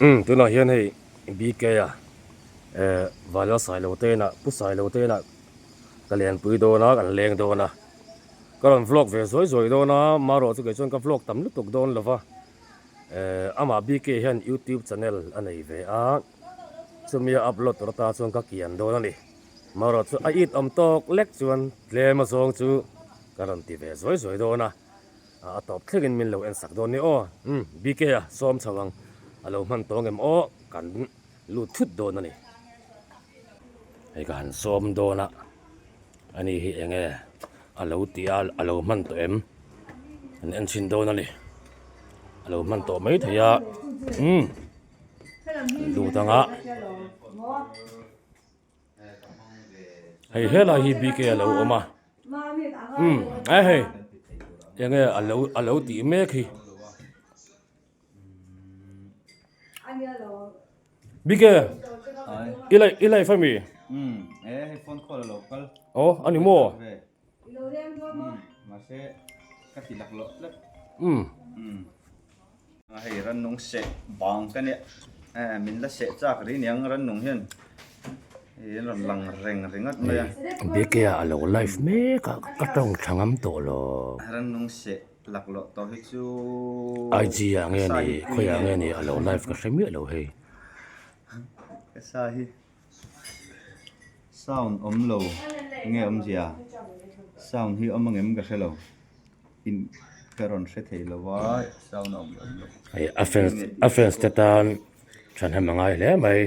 Umm tunah hian hei BK a eh Vanlal Sailo te inah Pu Sailo te inah ka lenpui dawn a kan leng dawn a ka rawn vlog ve zuai zuai dawn a marawh chu kei chuan ka vlog tam lutuk dawn lo va eh amah BK hian youtube channel a nei ve a chumi a upload tur atan chuan ka kian dawn a ni marawh chu a it awm tawk lek chuan tlem azawng chu ka rawn ti ve zuai zuai dawn a. A tawp thlengin min lo en sak dawn nia aw. Umm BK a sawm chho ang a lo hman tawng em aw kan lut thut dawn a ni. Hei ka han sawm dawn a ani hi eng nge a lo tih a a lo hman tawh em an en chhin dawn a ni. A lo hman tawh mai thei a umm lut ang a. Hei helai hi BK a lo awm a umm a hei eng nge a lo a lo tih mek hi BK i life i life ami aw a ni maw umm. Hei rannung seh bang ka nia eh min la seh chak ri niang rannung hian hei an rawn lang reng ringawt mai a. Bike ah a lo live mek a ka tawng tha ngam tawh lo. Rannung seh laklawh tawh hi chu IG ah nge ni khawiah nge ni a lo live ka hre miah lo hei. Ka sa hi sound awm lo nge awmzia sound hi awm angem ka hre lo. In ka rawn hre thei lo a sound a awm lo lo. Hei a fans a fans te tan thahnem a ngai hle mai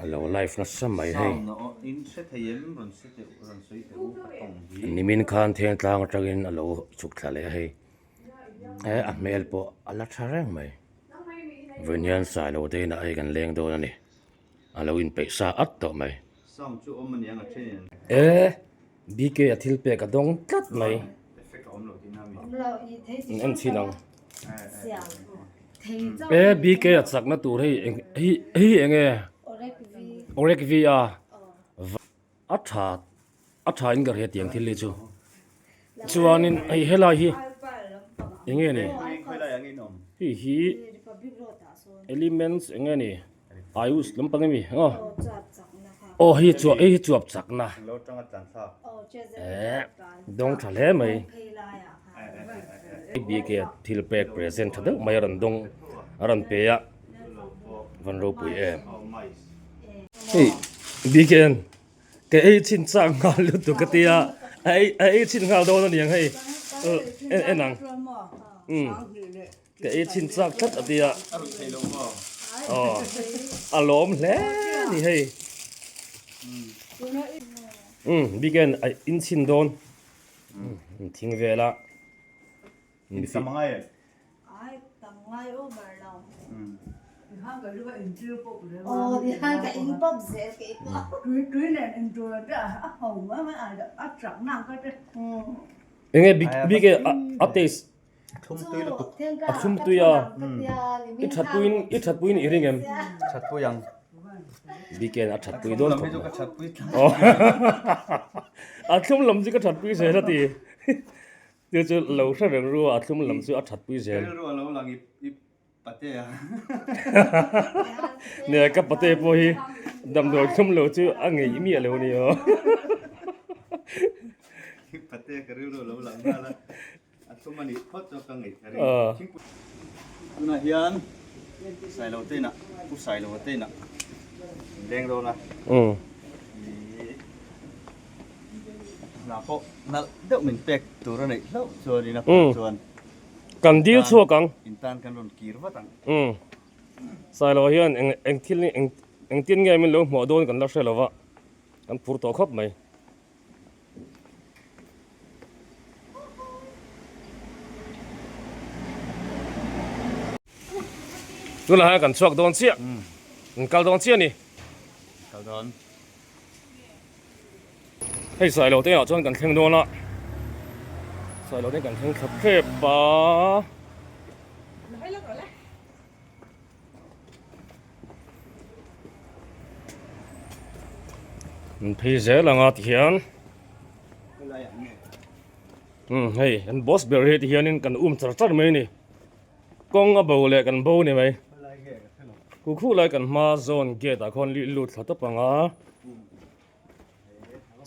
a lo live nasa mai hei. Sound a awm in hre thei em rawn hre teh rawn sawi teh u ka tawng hi. Nimin khan Thengtlang atangin a lo chhuk thla leh a hei he a hmel pawh a la tha reng mai. Vawiin hian Sailo te inah hei kan leng dawn a ni a lo inpeih sa at tawh mai. Sound chu awm aniang a then in. E BK a thil pek a dawng tlat mai. An en chhin ang. E BK a chakna tur hei hei hei eng nge? Orek V a. A tha a tha in ka hria tiang thil hi chu. Chuanin hei helai hi eng nge ni? Hei hi elements eng nge ni? Ayush lampang emi aw aw hei chuap hei hi chuap chakna eh dawng tha hle mai bike a thil pek present tha deuh mai a rawn dawng a rawn pe a van ropui em hei bike an ka ei chhin chak nghal lutuk ka tia a ei a ei chhin nghal dawn a niang hei en en ang umm. Ka ei chhin chak tlat a tia. A ruih thei lo maw? Aw, a lawm hle ni hei. Umm, biken a in chhin dawn. Umm, thing vel a. In tam ngai em? Ai, tam ngai over lo. Umm. Aw, ti khan ka in pawp zel kei pawh. Tui tui nen in tur a te a ho mai mai a chak nang ka te. Enge bike a taste A thlum tui lutuk. A thlum tui a, i that puiin i that puiin i ring em? That pui ang. Weekend a that pui dawn khawp mai. A thlum lam hi chu ka that pui tlat. A thlum lam chu ka that pui zel a ti. Chu chu lo hre reng ru a, a thlum lam chu a that pui zel. Ka rilru a lo lang i pate a. Nia ka pate pawh hi damdawi thlum lo chu a ngeih miah lo a ni aw. I pate ka rilru a lo lang nghal a. A thlum a nih phawt chu ka ngaih ka ring. Tunah hian Sailo te inah Pu Sailo te inah leng dawn a. Hna pawh nalh deuh min pek tur a neih hlauh chuan in a phawt chuan Kan dil chhuak ang. In tan kan rawn kir vat ang. Sailo hian eng eng thil eng engtin nge min lo hmuah dawn kan la hre lo va, kan phur tawh khawp mai. Tunah hian kan chhuak dawn chiah kan kal dawn chiah a ni kal dawn hei sailo te ah chuan kan thleng dawn a sailo te kan thleng thla tep a. An phei zel ang a tihian umm hei kan boss ber hi tihianin kan um char char mai a ni kawng a bo leh kan bo a ni mai. Khu khu lai kan hma zawn gate ah khawn lut thla tawp ang a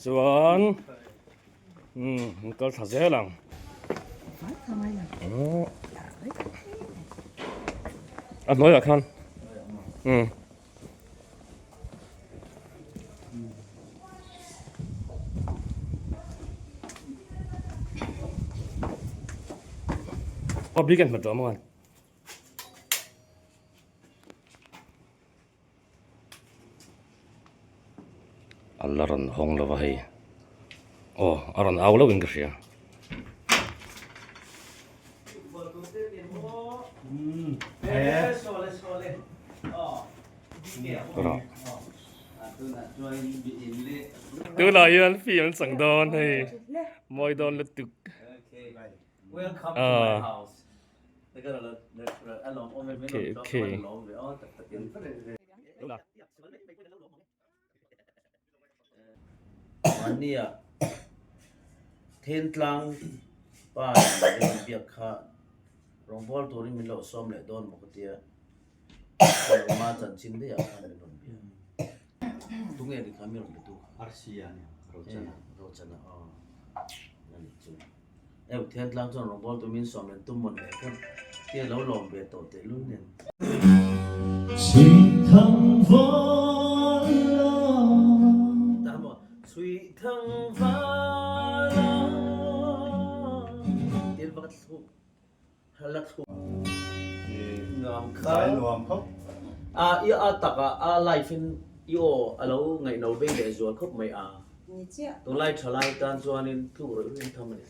chuan umm kal thla zel ang. A hnuaiah khan umm. Public an hmu tawh maw? A la rawn hawng lo va hei aw a rawn au lo in ka hria. Tunah hian film chang dawn hei mawi dawn lutuk. Okay okay. Mahnia Thentlang pa in min biak kha rawngbâwl turin min lo sawm leh dawn maw ka tia, Lawma chanchin daih ah khan min rawn bia. Tunge ni kha mi rawn be tu kha? Arsi a nia, Rochana. Rochana aw a nih chu. Hei Thentlang chuan rawngbâwl tur min sawm leh tum mawn leh kha tia lo lawm ve tawh tehlul nen. I a taka a life in i aw a lo ngaihno bei leh zual khawp mai a. Tunlai thalai tan chuanin tluk rawih rawih tham a ni.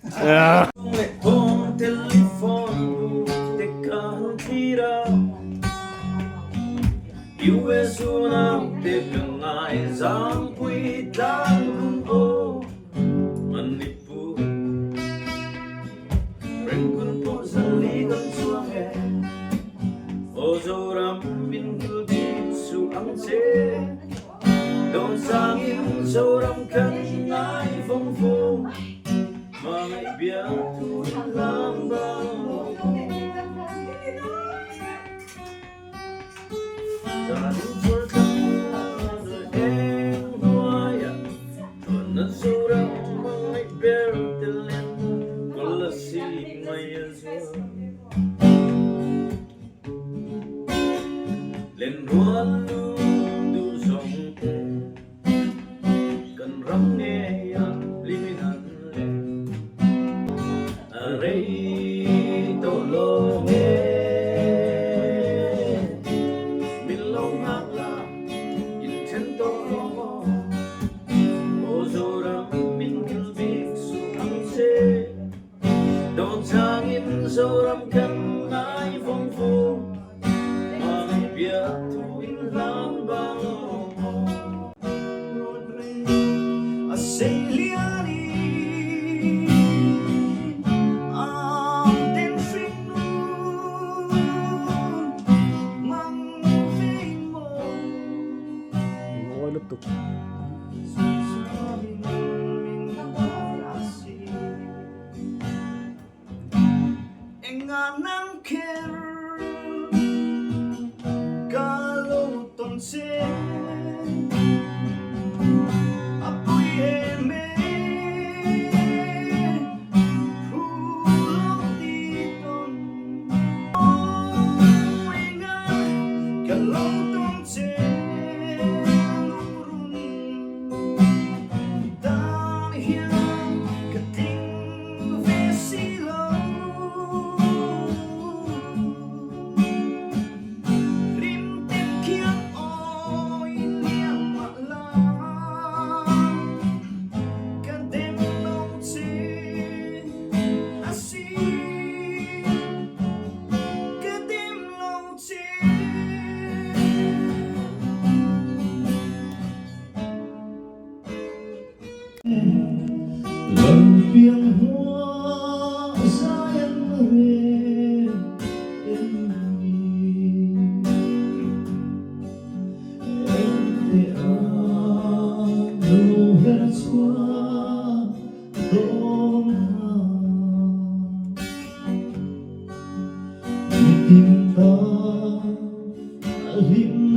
Mawi lutuk.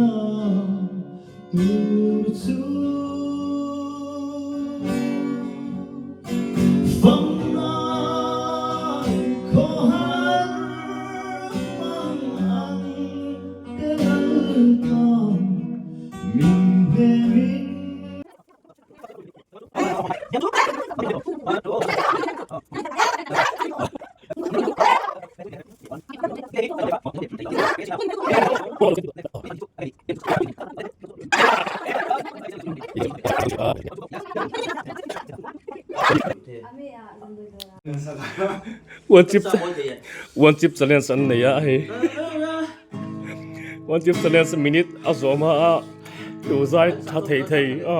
na tur chu Famnai khawhar mang ang te lalpa min hnemin. One chip one chip challenge an nei a hei one chip challenge minute a zawm a tu zai tha thei thei a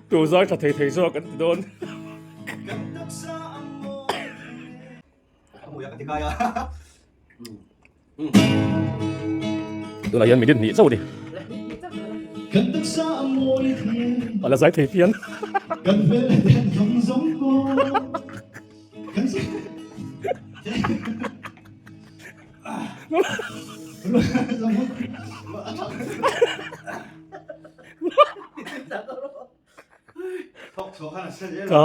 tu zai tha thei thei zawk an ti dawn. Tunah hian minute hnih chauh a ni. A la zai thei phian. Ka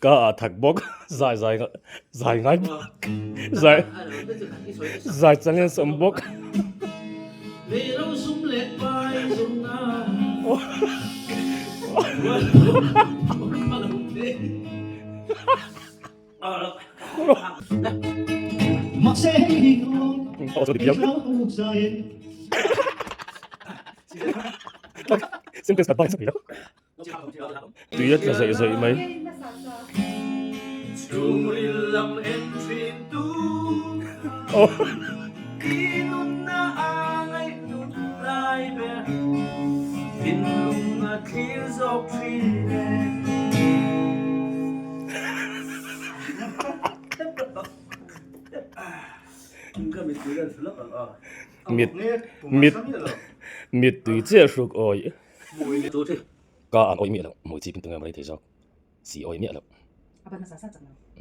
ka ah thak bawk zai zai zai ngai bawk zai zai challenge awm bawk. Tui a tla zaih zaih mai. Mit mit mit tui chiah hruk awi ka an awih miah loh hmui chip in tunge mai thei zawk si awih miah loh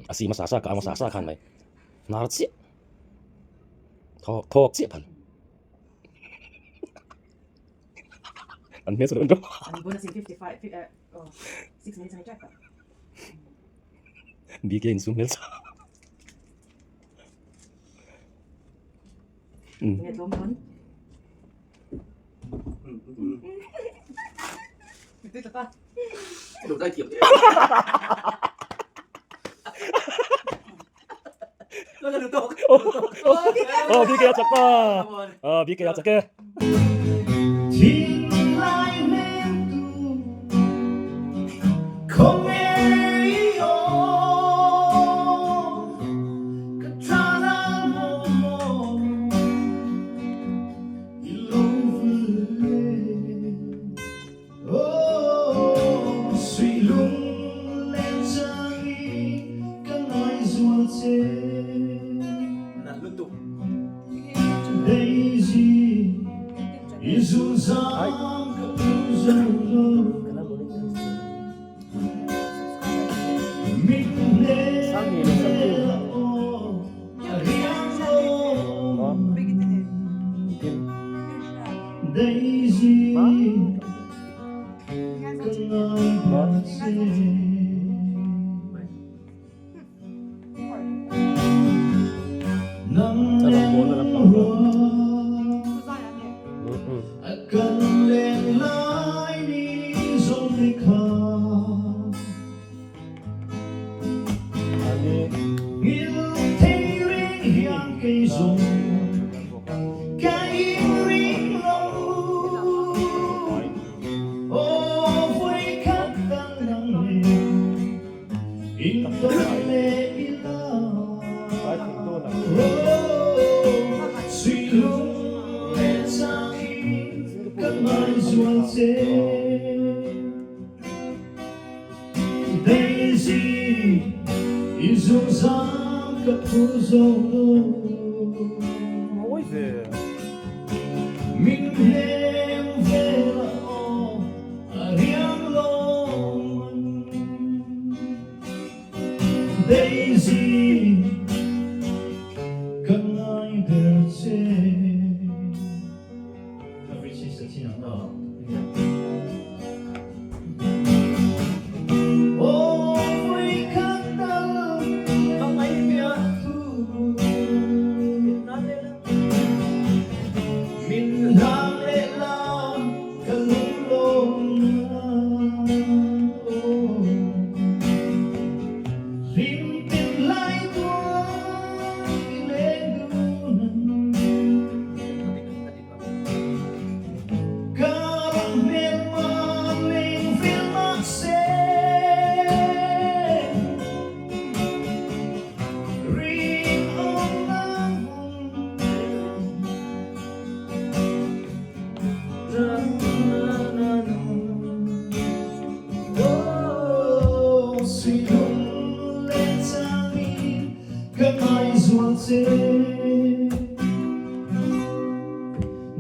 a si hmasa sa ka hmasa sa khan mai hnar chiah thawk thawk chiah phan an hmel chu lo BK in sum hmel sa. Oh, BK a chak pa. Ah, BK a chak e.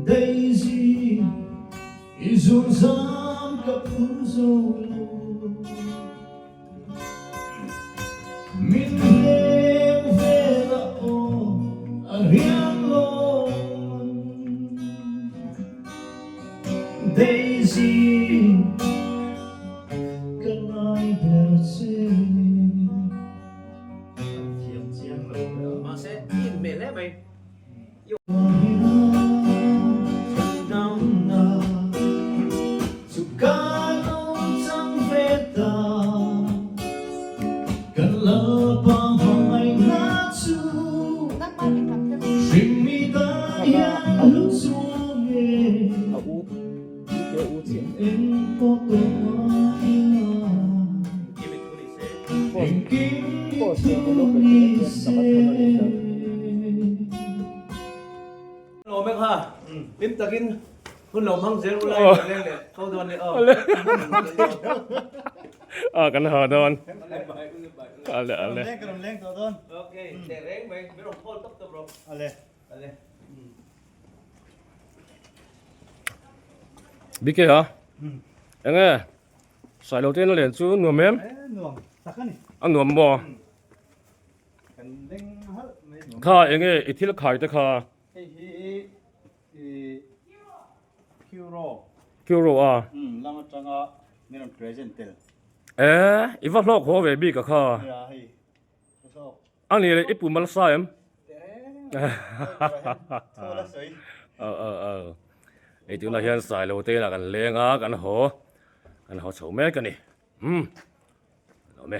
Daisy i zun zam ka phur zo lo Min hleng vel a aw a riang lawm ang Daisy ka ngai ber che. Lawm e kha, hlim takin hun lo hmang zel ula i leng leh tho dawn nia aw. A kan ha dawn. Ale ale. Leng ka rawn leng tawh dawn. Okay, teh reng mai, min rawn call tawp tawp rawh. Ale. Ale. BK a. Enge Sailo te na len chu nuam em? Nuam tak a ni. A nuam maw? Kan leng halh mai nuam. Kha enge i thil khai te kha? Hei hi i Curo. Curo a? Um lam atanga min rawn present tel. E i va hlawk haw ve bik a kha. Nia hei ka hlawk. A ni le i pu mal sa em? Hei tunah hian Sailo te inah kan leng a, kan haw, kan haw chho mek a ni. Umm, lawm e.